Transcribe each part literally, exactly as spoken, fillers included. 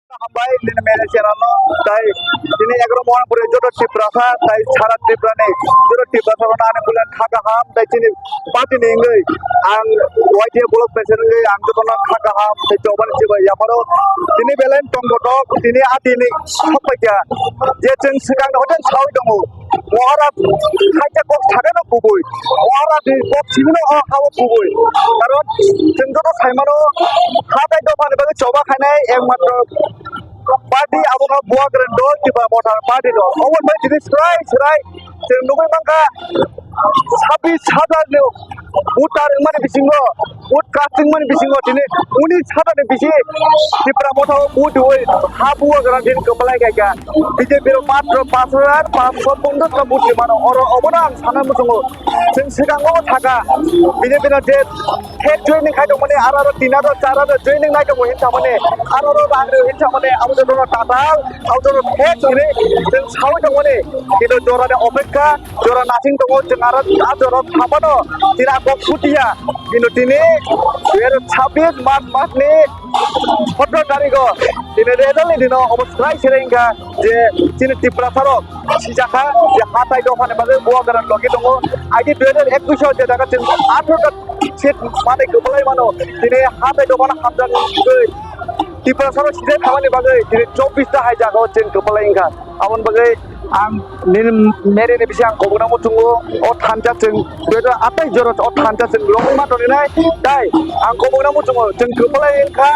Hambai nini manager no, tai tini egaroh Mohanpuri joto Tiprasa tai sara Tripura ni joto Tiprasa rok ani bulen kha kaham tai chini party ni wngwi ang Y T A block president wngwi ang joto no kha kaham tai chobani chibai yapharo tini belai tong kotok tini a tini sokpaikha je chwng swkang ni hotel sawi tongo. Maharaj khaisa kok sakeno kubui. Maharaj ni kok sibino o hao kubui. Karon chwng joto saimano ha tai dophani bagwi choba khainai ekmatro party abo kha Bubagra dol kiba Motha party dol. Omo bai tini swrai swrai chwng nugwi mankha sabbish hajar ni voter wngmani bisingo, vote casting mani bisingo tini unis hajar ni bisi Tipra Motha o vote rwi ha Bubagra din kwplai khaikha. B J P rok matro panch hajar panchsho ponchash ta vote rwi mano. Oro obono ang sana muchungo. Chwng swkango thaka B J P no je thek joining khai tongmani, aro aro tin hajar char hajar joining nai tongo hin thamani, aro aro rang rwi hin thamani, abo jotono tatal, abo jotono thek hinwi chwng sawi tongmani. Kintu jorani opekha, jora nasing tongo, chwng aro a jora thaphano tini a kok sutiya. Kintu tini dui hajar sabbish March masni sotro tarigo tini result ni dino obo swrai swrai wngkha je chini Tiprasa rok sijakha je hatai dophani bagwi Bubagra logi tongo. Aidi dui hajar ekush o je jaga chwng atharo ta seat manwi kwplai mano, tini hatai dophano hamjakgwi Tiprasa rok sijak thamani bagwi tini chobbish ta hai jaga o chwng kwplai wngkha. Aboni bagwi ang nini mere ni bisi ang kobokna muchungo o thansa chwng dui hajar atai jora o thansa chwng romwi ma tongwi nai tai ang kobokna muchungo chwng kwplai wngkha.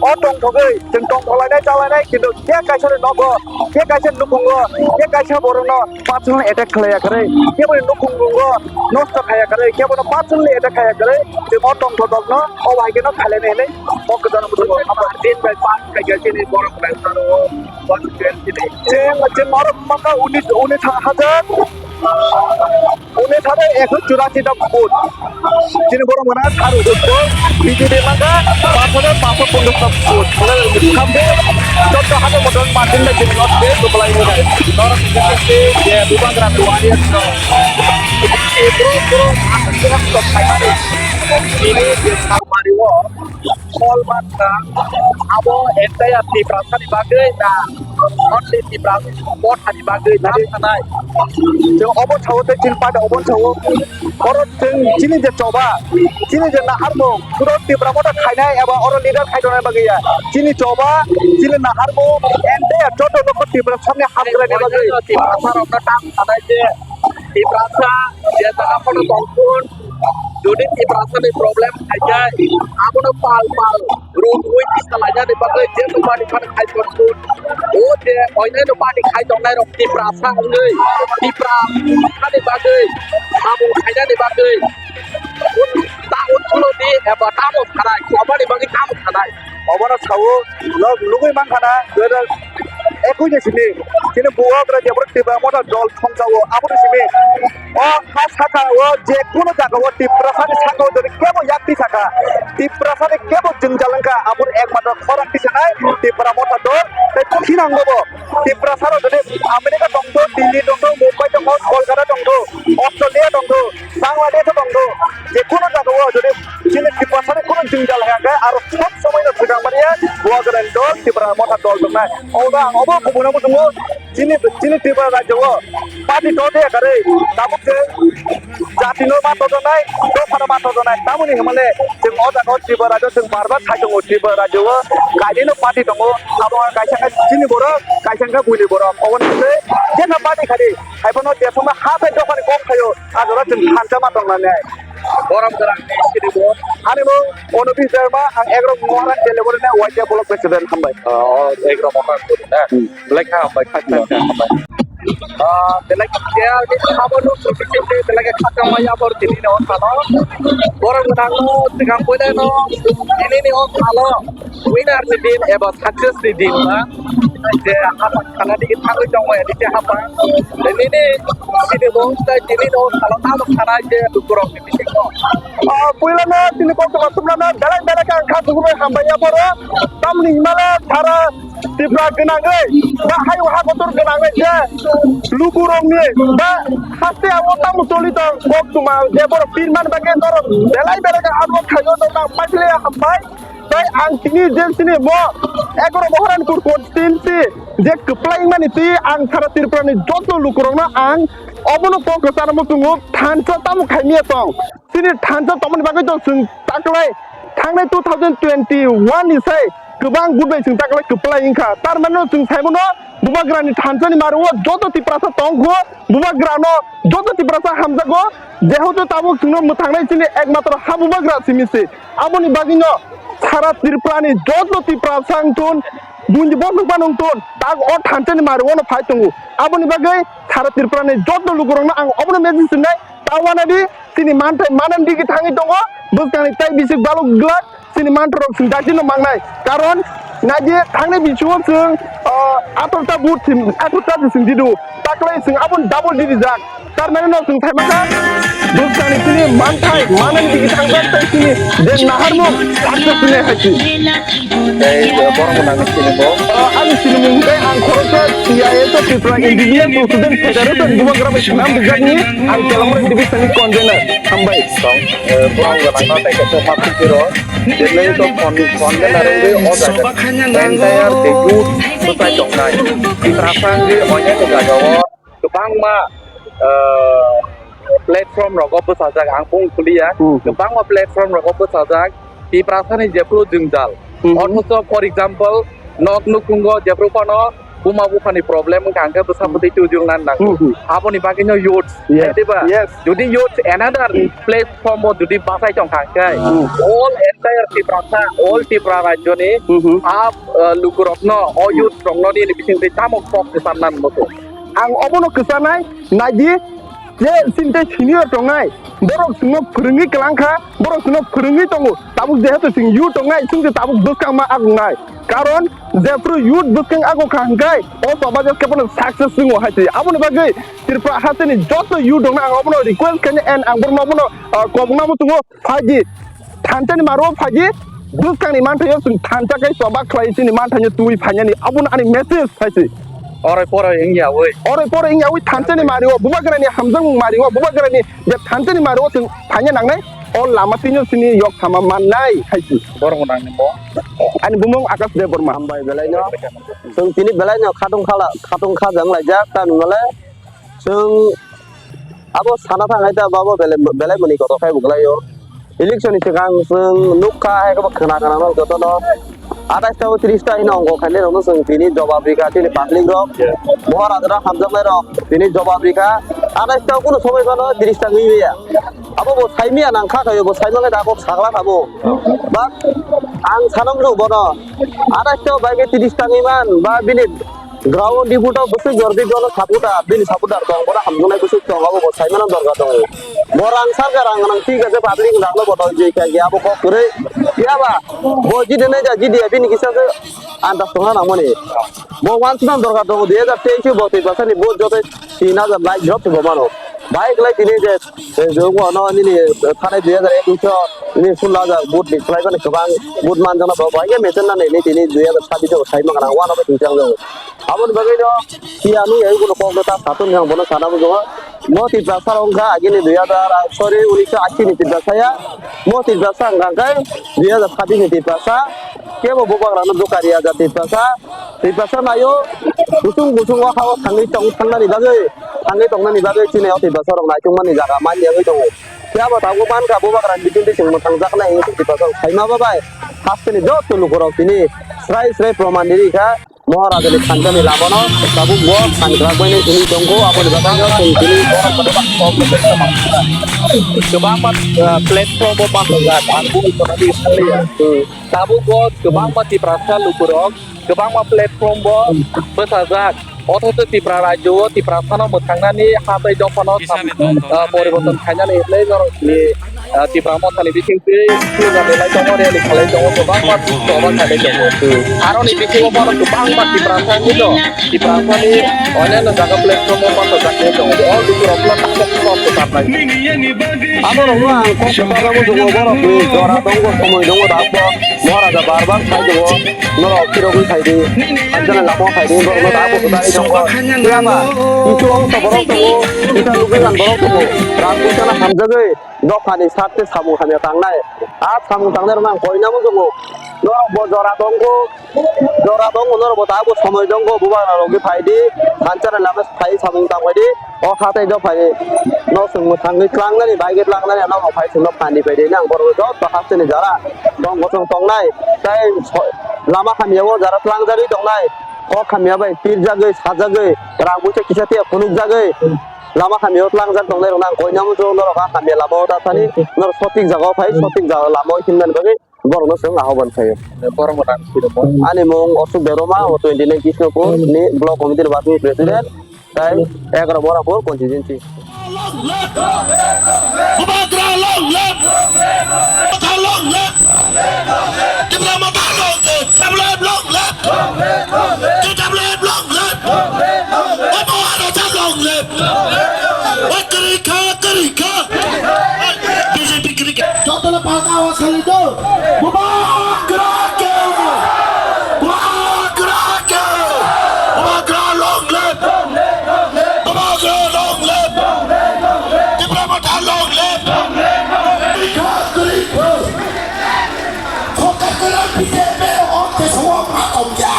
O tongthogwi chwng tongthok lainai cha lainai, kintu khe kaisa ni nogo, khe kaisa nukhungo, khe kaisa borokno personal attack khlai ya kwrwi, khe boni nukhungo nosto khai ya kwrwi, khe bono personally attack khai ya kwrwi, chwng o tongthok rokno o bai kheno khlai nai hinwi o kwcharo muchungo. Din bai pass khai ya chini borok bai saro o. Chwng, chwng norok maka unis, unis hajar, unis hajar ekso churasi ta vote. Chini borok mana thar vote ko B J P maka panch hajar panchsho ponchash ta vote. Hamde chauddho hajar vote margin bai chini norok je kwplai wngkha. Norok je Bubagra duari aswk. Bro, bro, aswk khaimani. Chini je Salmari o Kolkata, abo entire Tiprasani bagwi na only Tiprasa Mothani bagwi na sanai? Chwng obo sao tei chini party obo sao. Oro chwng chini je choba, chini je naharmung, puro Tipra Motha khainai eba oro leader khai tongnai bagwi ya. Chini choba, chini naharmung, entire joto nokho Tiprasani hamkraini bagwi. Tiprasa rokno tam sanai je Tiprasa je jaga phano tongphun, jodi Tiprasani problem khaikhe, abono pal pal rwngwi tisa lainani bagwi je party phano khai tongphun, o je oinaino party khai tongnai rok Tiprasa wngwi, Tiprasani bagwi samung khainani bagwi, ta utpulodi eba tamo sanai, chobani bagwi tamo sanai. Obono sao, nok nugwi mankha na, dui hajar ekush ni simi, chini Bubagra jeboro Tipra Motha dol thongjago, aboni simi o ha saka o je kuno jaga o Tiprasani saka o jodi kebo yakti saka, Tiprasani kebo jwngjal wngkha, aboni ekmatro khorang tisanai Tipra Motha dol, tei thinangbo bo Tiprasa rok jodi America tongtho, Delhi tongtho, Mumbai tongtho, Kolkata tongtho, Australia tongtho, Bangladesh o tongtho, je kuno jaga o jodi chini Tiprasani kuno jwngjal hai khe aro sob somoi no swkang mani ya Bubagrani dol Tipra Motha dol tongnai. Obo ang obo kubuna muchungo chini, chini Tripura rajyo o party tongde ya kwrwi tabuk je jati no ma tojonai, dopha no ma tojonai. Tamoni hwnmale chwng o jaga o Tripura rajyo chwng bar bar khai tongo, Tripura rajyo o kainwi no party tongo, abo kaisa khe chini borok, kaisa khe buini borok. Oboni bagwi jekha party khai di, hai phano jesongma ha phai dophani kok phaio. A jora chwng thansa ma tongnani. Borom Gwnang ni sini bo. Ani mung Onobis Dharma, ang Egrok Moharan Delivery na Y T A Block President, hambai. Oh, Egrok Moharan Delivery na. Hmm. Belai kha hambai, kha, kha, kha, hambai. Ah, belai kha, ya, ni sabo no, belai kha, kha, maya, bor, tini no, salo. Borom Gwnang no, tigang, boile no, tini ni, o, salo. Winner ni din eba success ni din ba, je hapang khana digi thangwi tongmani je hapang. Nini, sini bo, tei tini no salo tamo khana je lukurok ni bisingo. Ah, puila no tini koktwma tubla no belai belai kha ang kha sugwi hambai ya boro. Tamni himala sara Tripura gwnangwi ba hai ha kotor gwnangwi je lukurok ni ba haste abo tamo choli tong koktwma je boro pirman bagwi norok belai belai kha abo khayo norok paitli hambai. Tei ang tini je sini bo Ekoro Bohoranpur constituency je kwplai wngmani twi ang sara Tripura ni joto lukurokno ang obono kok kwcharmo chwngo thansa tamo khaimya tong. Chini thansa tongmani bagwi to chwng taklai thangnai two thousand twenty-one ni sai kwbang vote bai chwng taklai kwplai wngkha. Tar mano chwng saimano Bubagrani thansa ni maro joto Tiprasa tongkho, Bubagrano joto Tiprasa hamjago, jehoto tabuk chwngno mwthangnai chini ekmatro ha Bubagra simi se. Aboni bagwino sara Tripura ni joto Tiprasa wngthun, buini bosong phano wngthun, tak o thansa ni maro no phai tongo. Aboni bagwi sara Tripura ni joto lukurokno ang obono message rinai, ta wanadi chini manthai manani digi thangwi tongo, bwskangni tai bisik balok glak chini manthorok chwng daitino mangnai. Karon naidi thangnai bisingo chwng, ah, atorta vote sim, atorta je chwng didu, taklai chwng aboni double didi jak. Tar mani no chwng thaimakha, bwskangni chini manthai manani digi thangjak tei chini je naharmung saksa sinai hai se. Tei borok bo nangwi sini bo. Ah, ani sinimung hwnkhe ang khoroksa T I S o Tripura Indigenous Student Federation Bubagra bai swnam rijakni ang Kelamra division ni convener. Hambai. Tong, eh, borok bo nangno tei kaisa ma phikiro. Jemai to con-, convener wngwi o jaga entire the youth bwsai tongnai. Tiprasa wngwi oinani jagao kwbangma, eh, platform rogo bwsajak, ang bung kuliya, Hmm. kwbangma platform rogo bwsajak, Tiprasani jephru jwngjal. Hmm. Othocho, for example, nok nukhungo jephru phano buma buphani problem wngkha, hwnkhe bwsa Hmm. bwtwi twijwng nani nango. Hmm, hmm. Aboni bagwino youth, Yes, diba? Yes. Jodi youth another Hmm. platform o jodi bachai tongkha, hwnkhe Hmm. all entire Tiprasa, all Tripura rajyoni Hmm, hmm. a, uh, lukurokno, o youth rokno nini bisingtwi tamo kok kwcharnani muchung? Ang obono kwcharnai, naidi, je chini tei senior tongnai, borok chwngno phwrwngwi kwlangkha, borok chwngno phwrwngwi tongo, tabuk jehetu chwng youth tongnai, chwng se tabuk bwskangma agongnai. Karon jephru youth bwskang agokha hwnkhe, o choba je kebono success wngo hai se. Aboni bagwi Tripura hasteni joto youth rokno ang obono request khainai and ang borokno obono, ah, kobokna muchungo. Phaidi, thansa ni maro phaidi, bwskang ni manthaio chwng thansa kai choba khlai chini manthaino twi phainani, abono ani message hai se. Oroi poroi wngya oi. Oroi poroi wngya oi thansa ni mario, Bubagrani hamjakmung mario, Bubagrani je thansa ni mario chwng phaina nangnai, o lama twino chini yok sama mannai hai se. Borok nangni mo. Ani bumung Akash Debbarma. Hambai belaino. Chwng tini belaino khatung khala, khatung khajang laijak, ta nungle chwng Abo sana thang hai ta babo belai, belai mani kotor khai bo glai o. Election ni swkang chwng nukha hai khe bo khna khna no joto no. Atais ta o tris ta hino ongo khainai rok no chwng tini jobab rikha chini public rok. Mohor adra hamjaknai rok tini jobab rikha. Atais ta o kunu somoi phano tris ta wngwi ya. Abo bo saimya nang kha khayo bo saima khe da kok sagla kha bo. Ba ang sanam rw bono. Atais ta o bai khe tris ta wngwi man ba bini Ground ni photo bwswk jor di jono supporter, bini supporter tong, bono hamjaknai bwswk tong, abo bo saimano dorkar tongo. Bo rang sarkar rang nang thik ase public rang no bo tong jai kha abo kok kwrwi. Phiya ba bo jidi nai ja jidi ya bini kisa se andas tongna nangmani. Bo wansukna dorkar tongo dui hajar teis bo twi bwsani bo joto tin hajar like drop se bo mano. Bai kwlai tini je, eh, je ungwa no nini, eh, thanai dui hajar ekus o nini sullo hajar vote ni kwlai bani kwbang vote manjakna bo bai khe mesen nani ni tini dui hajar sabis o sai mangana wano bai tini chang jago. Aboni bagwi no phiya nung ya ungwa kok no ta satung yang bono sana bo jago. Mo Tiprasa rok wngkha agini dui hajar, ah, sorry, unisho ashi ni Tiprasa ya. Mo Tiprasa wngkha khe dui hajar sabis ni Tiprasa. Kebo bubagra no dukari hajar Tiprasa. Tiprasa nayo, kusung kusung o ha o thangwi tong, thangnani bagwi, thangwi tongnani bagwi chini o Tiprasa rok naitukmani jaga man yagwi tongo. Phiya bo tabuk mankha bubagra ni bisingtwi chwng mwthangjaknai hinwi Tiprasa rok saima babai. Hasteni joto lukurok tini srai srai proman rikha Maharajani thangjani lamano tabuk bo thangjak bainai hinwi tongkho, aboni bagwino chwng tini borok kwbangma, uh, platform o bachajak, ang bini khoroknwi sanliya. Tabuk bo kwbangma Tiprasa lukurok kwbangma platform bo bwsajak. Othocho Tipra rajyo o Tiprasano mwthangnani hatai dophano sam-, ah, poriborton khainani hinwi norokni, ah, Tipra mothani bisingtwi slogan rwlai tongo, rally khalai tongo, kwbangma choba khalai tongo. Aroni bisingo bono kwbangma Tiprasa hinwi no, Tiprasani onyaino jaga platform o bachajak hinwi tongo. O lukurokno tabuk kok kwcharnai. Aborokno ang kok kwcharnai muchungo, borokni jora tongo, somoi tongo, tabuk Maharaja bar bar sai tongo, norok phirogwi phaidi, hamjaknai lama phaidi, borokno tabuk kwcharwi tongo. Phiya ba, kisu ongsa borok tongo, kisa lugui man borok tongo, rang puisano hamjagwi dophani sarte samung hamya tangnai. A samung tangnairokno ang koina muchungo. Norok bo jora tongo, jora tongo, norok bo tabuk somoi tongo, bubagra rok phai di, thansa ni lama phai samung tang phai di, o hatai do phai di, no chwng mwthangwi tlangnani, bai khe tlangnani, norok phai chwngno phan di phai di, nang borok joto hasteni jora tong bosong tongnai, tai so-, lama hamya o jora tlangjagwi tongnai, kok hamya bai pirjagwi, sajagwi, rang buisa kisa tiya phunukjagwi, lama hamya o tlangjak tongnai rok nang koinamo chwng norok a hamya lama o ta thani, norok sotik jaga o phai, sotik jaga lama o himnani bagwi. Borokno chwng ahoban khaio. Borok bo nang sirimo. Ani mung Ashok Debbarma, o twenty nine Krishnapur ni block committee ni vice president, tai egaroh Borapur constituency. Bubagra long live! Motha long live! Tipra Motha long live! T W F long live! T W F long live! Obo Arota long live! Oi, kwrwi kha, kwrwi kha! B J P kwrwi kha! Jotono palka o salido! Bubagra ke! Bubagra ke! Bubagra long live! Bubagra long live! Tipra Motha long live! Kwrwi kha, kwrwi kha! Sokakara B J P o teso ma tongya!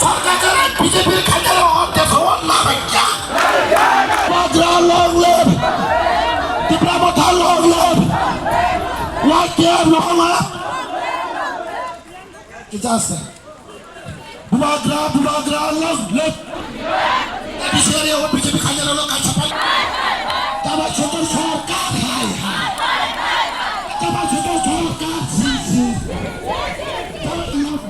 Sokakara B J P khaitaro o teso ma tongya! Bubagra long live! Tipra Motha long live! Wakia long live! Ijasa. Bubagra, Bubagra long live! Bisari o B J P kanya lo kaisa pa. Tama chhoto sarkar hai hai. Tama chhoto sarkar si si. Long live!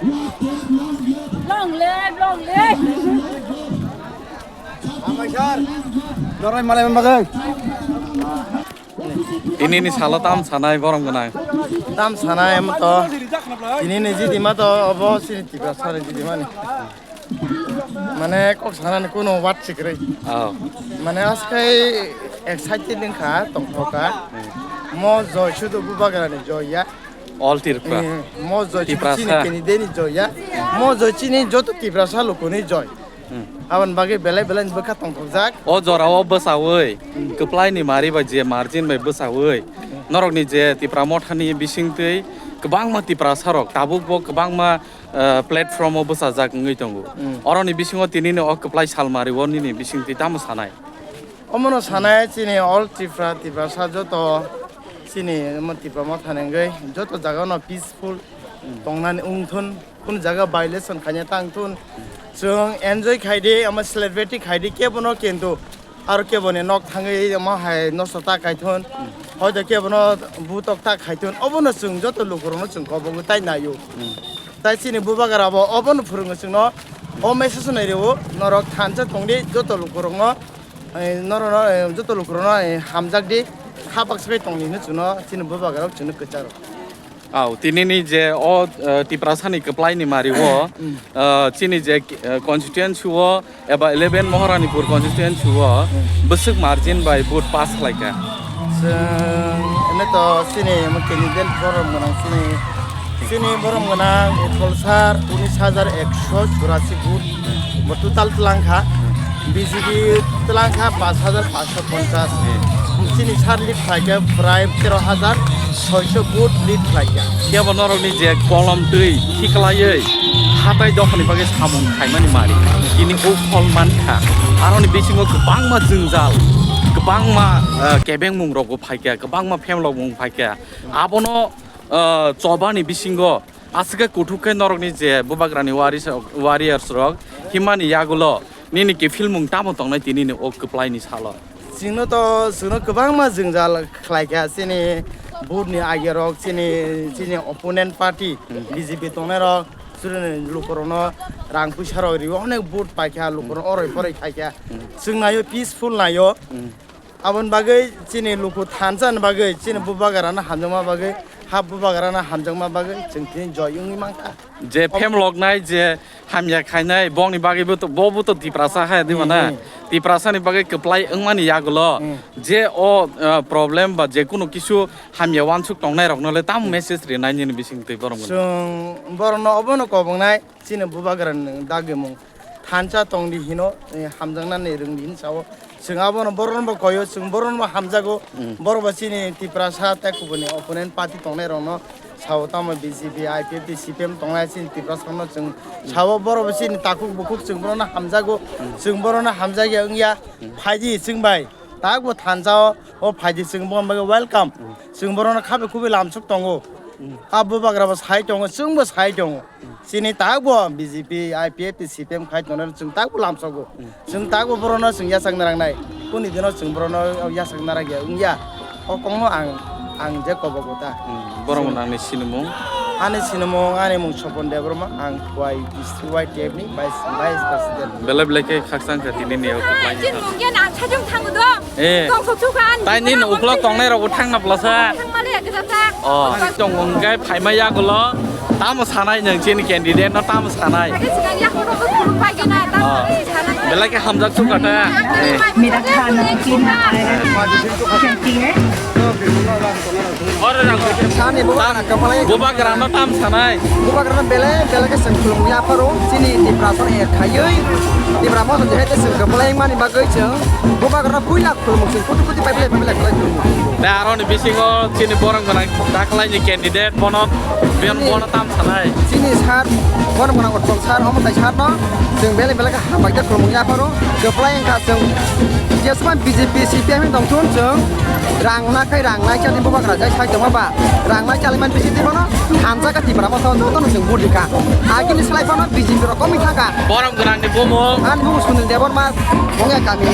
Wakia long live! Long live, long live. Noroi malai bagwi. Tini ni salo tam sanai borom gwnang. Tam sanai mo to. Tini ni jidi ma to obo sini tiga sari jidi mani. Mane kok sanani kuno wat sikri. Oh. Mane askai excited wngkha tongkhoka. Mo joy sudu bubagrani joy ya. All Tripura. Eh, mo joy Tiprasa. Chini keni deni joy ya. Mo joy chini joto Tiprasa lukuni joy. Hmm. Aboni bagwi belai belai ni bwkha tongthokjak. O jora o bwsawi, kwplai ni mari bai je margin bai bwsawi, norok ni je Tipra Motha ni bisingtwi kwbangma Tiprasa rok tabuk bo kwbangma, eh, platform o bwsajak wngwi tongo. Hmm. Oro ni bisingo tini ni o kwplai sal mari o nini bisingtwi tamo sanai? Omono sanai chini all Tripura, Tiprasa joto chini omo Tipra Motha ni wngwi joto jaga no peaceful tongnani wngthun, kunu jaga violation khaina tangthun. Chwng enjoy khaidi, omo celebrity khaidi kebono, kintu aro keboni nok thangwi omo hai nosto ta kaithun, hoito kebono butok ta khaithun, obono chwng joto lukurokno chwng kobogwi tai naio. Tai chini bubagra bo obono phwrwngo chwngno, o message nai rwo, norok thansa tongdi joto lukurokno. Ai, norokno, eh, joto lukurokno, eh, hamjak di, kha baksa khe tongdi hinwi chwngno, chini bubagrarok chwngno kwcharo. Au, tini ni je o, eh, Tiprasa ni kwplai ni mari o, eh, chini je, eh, constituency o eba eleven Maharanipur constituency o bwswk margin bai vote pass khlai kha. Chwng, ene to chini omo candidate borom gwnang chini Chini borom gwnang Utpal sir unis hajar ekso churasi vote bo total twlang kha, B J P twlang kha paanch hajar paanch sho ponchas. Chini sir lead khlai kha prai tero hajar soiso vote lead khlai kha. Kebo norokni je kolom twi khiklaiwi hatai dophani bagwi samung khaimani mari tini o phol man kha. Aroni bisingo kwbangma jwngjal, kwbangma, eh, kebengmung rokbo phai kha, kwbangma phemlokmung phai kha. Abono, eh, chobani bisingo aswk khe kuthuk khe norokni je bubagrani waris-, warriors rok himani yagulo nini kiphilmung tamo tongnai tinini o kwplaini salo? Chwngno to, chwngno kwbangma jwngjal khlai kha chini vote ni age rok, chini, chini opponent party B J P tongnai rok, chini lukurokno rang puisa rok riwi onek vote pai kha, lukurok oroi poroi khai kha. Chwng naio peaceful naio. Aboni bagwi chini luku thansa ni bagwi, chini bubagrano hamjakma bagwi, ha bubagrano hamjakma bagwi chwng tini joy wngwi mankha. Je phemloknai, je hamya khainai, bongni bagwibo to, bobo to Tiprasa hai, di mana? Hmm. Tiprasani bagwi kwplai wngmani yagulo, hmm, je o, uh, problem ba je kunu kisu hamya wansuk tongnai rokno le tamo message rinai nini bising twi borom gwnang? Chwng borokno obono kobongnai, chini bubagrani dagimung thansa tongdi hino, eh, hamjaknani rwngdi hin sao. Chwng abono borokno bo koyo, chwng borokno bo hamjago. Borok bo chini Tiprasa tei kubuni opponent party tongnai rokno sao, tamo B J P, I P F T, C P M tongnai chini Tiprasa rokno chwng sao, borok bo chini takhuk bukhuk, chwng borokno hamjago. Chwng borokno hamjakya wngya. Phaidi chwng bai tak bo thansa o, o phaidi chwng bono bagwi welcome. Chwng borokno khabe khubui lamsuk tongo. A bubagra bo sai tongo, chwng bo sai tongo. Chini tak bo B J P, I P F T, C P M khai tongnai chwng tak bo lamsogo. Chwng tak bo borokno chwng yachakna rangnai. Kuni dino chwng borokno yachakna ragya wngya. O kokno ang, ang je kobogo ta. Borok nangni sinimung? Ani sinimung, ani mung Sopon Debbarma, ang Y, District Y T F ni Vice, Vice President. Belai belai khe khakchang kha tini ni o kwplai ni. Chini mung ya nang sajung thango do. Eh. Tong sok sukha ani. Tai nini uklo tongnai rok thangna plasa. Thangmani ya kisa ta. Oh, tong wngkai phaima yagulo. Tamo sanai nang chini candidate no tamo sanai. Kisa yang ko ko ko pai gana ta. Oh. Belai khe hamjak sukha ta. Eh. Mera khana pina aayega. Kya hai? Sani bubagra kwplai. Bubagra no tam sanai. Bubagra no belai belai khe chwng khulumung yapharo. Chini Tiprasa no ek khaiwi. Tiprasa no jehete chwng kwplai mani bagwi chwng bubagra no puila khulumung chwng kuti kuti pai pai pai pai khulumung. Da aro ni bisingo chini borok gwnang daklai ni candidate bono ben bono tam sanai. Chini sir, bono gwnang Utpal sir, omo tai sir no. Chwng belai belai khe hambai khe khulumung yapharo. Kwplai wngkha chwng jesma B J P, C P M ni tongthun chwng rang nakhai rang nai chani bubagra jai sai tongma ba rang nai chaliman B J P bono thansa kha Tipra Motha jotono chwng vote rikha. Agini slai bono B J P rok komwi thangkha. Borom gwnangni bumung. Ani bumung Sunil Debbarma, Bongya kami.